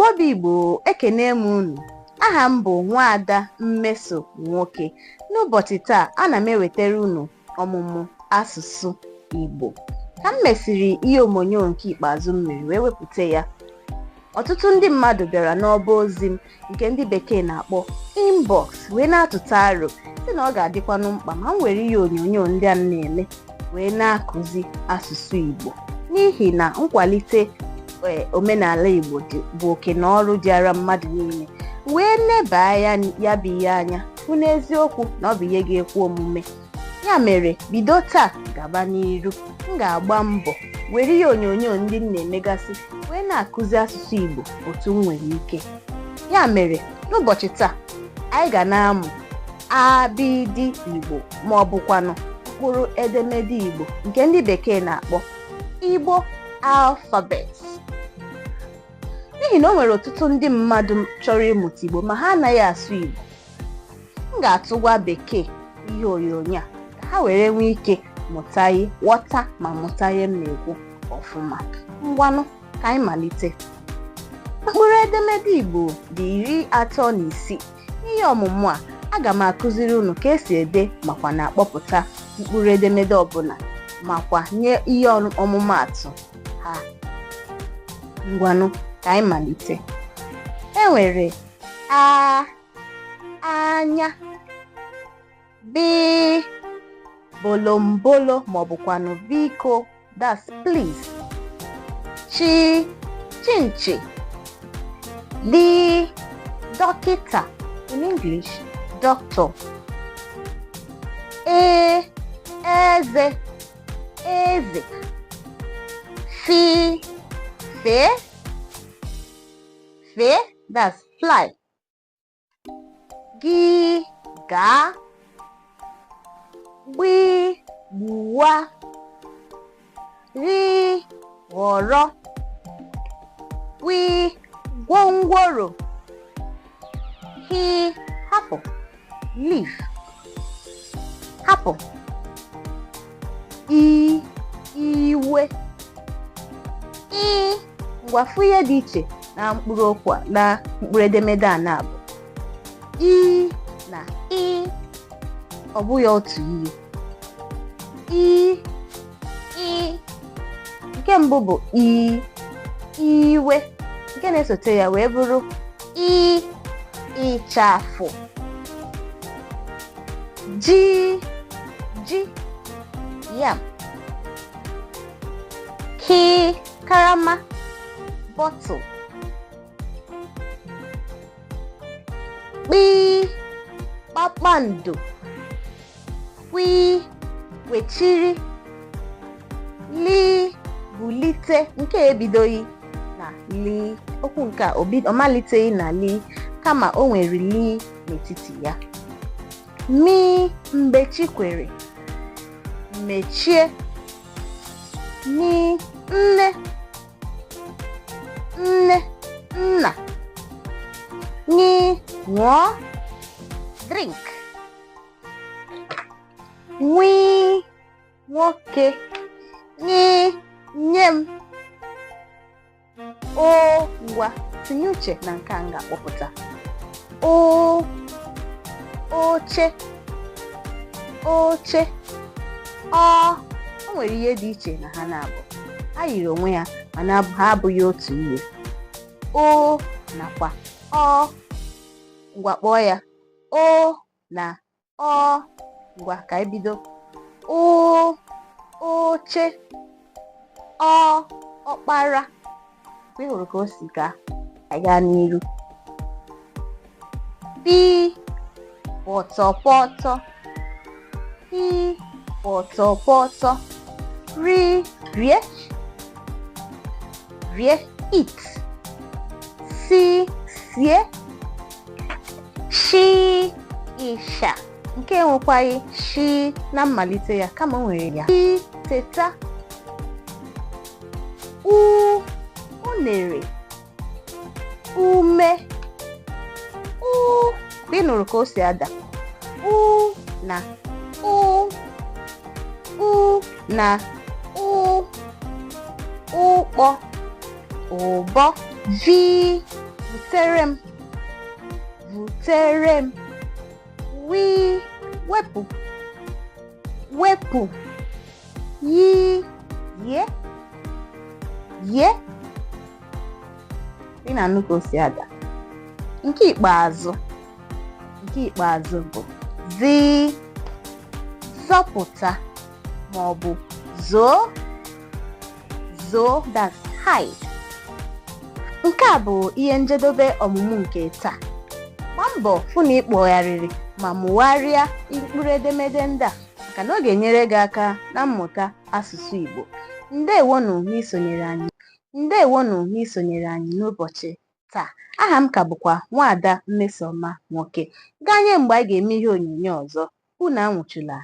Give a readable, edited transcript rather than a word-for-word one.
Igbo bụ Igbo, ekene m unu. Aha m bụ Nwaada Mmeso Nwoke. N'ụbọchị taa, ana m ewetara unu ọmụmụ asụsụ Igbo. Ka m mesịrị ihe onyonyo nke ikpeazụ m mere wee wepụta ya, ọtụtụ ndị mmadụ bịara n'ọba ozi m nke ndị bekee na-akpọ inbox wee na-atụta aro sị na ọ ga-adịkwanụ mkpa ma m were ihe onyonyo ndị a m na-eme wee na-akụzi asụsụ Igbo, n'ihi na nkwalite omenala Igbo bụ oke na ọrụ dịara mmadụ niile. Wee neba ya bụ ihe anya, hụ n'eziokwu na ọ bụ ihe ga-ekwe omume. Ya mere, bido taa gaba n'iru, m ga-agba mbọ were ihe onyonyo ndị m na-emegasị wee na-akụzi asụsụ Igbo otu m nwere ike. Ya mere, n'ụbọchị taa, anyị ga na-amụ abịdị Igbo, ma ọ bụkwanụ mkpụrụ edemede Igbo nke ndị bekee na-akpọ Igbo alphabet, n'ihi na o nwere ọtụtụ ndị mmadụ chọrọ ịmụta Igbo ma ha anaghị asụ Igbo. M ga-atụgwa bekee ihe onyonyo a ka ha were nwee ike mụta ihe, ghọta ma mụta ihe m na-ekwu ọfụma. Ngwanụ, ka anyị malite. Mkpụrụ edemede Igbo dị 36. N'ihe ọmụmụ a, aga m akụziri unu ka esi ede makwa na-akpọpụta mkpụrụ edemede ọbụla, makwa nye ihe ọmụmaatụ ha. Ngwanụ, ka anyị malite. E nwere a, anya, b, bolombolo maọbụkwanụ biko, that's please, chi, chinchi, d, dọkịta, in English doctor, e, eze, eze, fi, fee, fee, that's fly, gị, gaa, gbi, gbuwa, ri, ghọrọ, wi, gwongworo, hi, hapụ, leave, hapụ, i, iwe, ị. Ngwa, fụ ihe dị iche na mkpụrụ okwu a na mkpụrụ edemede a na-abụ i na ị. Ọ bụghị otu ihe. I, ị. Nke mbụ bụ i, iwe. Nke na-esote ya wee bụrụ ị, ịchafụ. Ji, ji, yam. Ki, karama, bottle. Kpi, kpakpando. Kwi, kwechiri. Li, bulite. Nke a ebidoghị na li. Okwu nke a ọ maliteghị na li, kama o nwere li n'etiti ya. Mi, mgbe chi kwere, mechie. Ni, nne, nne, nna. Ṅị, ṅụọ, drink. Nwi, nwoke. Nyi, nye m. O, ngwa, tinye uche na nke a m ga-akpọpụta. O, oche, oche. Ọ, o nwere ihe dị iche na ha na-abụ. Ha yiri onwe ha, mana ha abụghị otu ihe. O nakwa ọ. Ngwa, kpọọ ya. O na ọ. Ngwa, ka anyị bido. O, oche. Ọ, ọkpara. Ị hụrụ ka o si gaa? Anyị gaa n'iru. Pi, pọtọpọtọ. Pi, pọtọpọtọ. Ri, rie, rie, eat. Si, sie. Shi, ịsha. Nke enwekwaghị shi na mmalite ya, kama o nwere ya. I, teta. U, unere. Ume. U, ị nụrụ ka o si ada? U na ụ. U na ụ. Ụkpọ, ụbọ. Vi, Vutere m, vutere m. Wi, wepụ, wepụ. Yi, yie, yie. Ị na-anụ ka o si ada. Nke ikpeazụ, nke ikpeazụ bụ zi, zọpụta ma ọ bụ zoo, zoo, that's hide. Nke a bụ ihe njedebe ọmụmụ nke taa. Gbaa mbọ fụ na ị kpọgharịrị ma mụgharịa mkpụrụ edemede ndị a maka na ọ ga-enyere gị aka na mmụta asụsụ Igbo. Ndewonu n'isonyere anyị. Ndewonu n'isonyere anyị n'ụbọchị taa. Aha m ka bụkwa Nwaada Mmesoma Nwoke. Ganye mgbe anyị ga-eme ihe onyonyo ọzọ, unu anwụchula.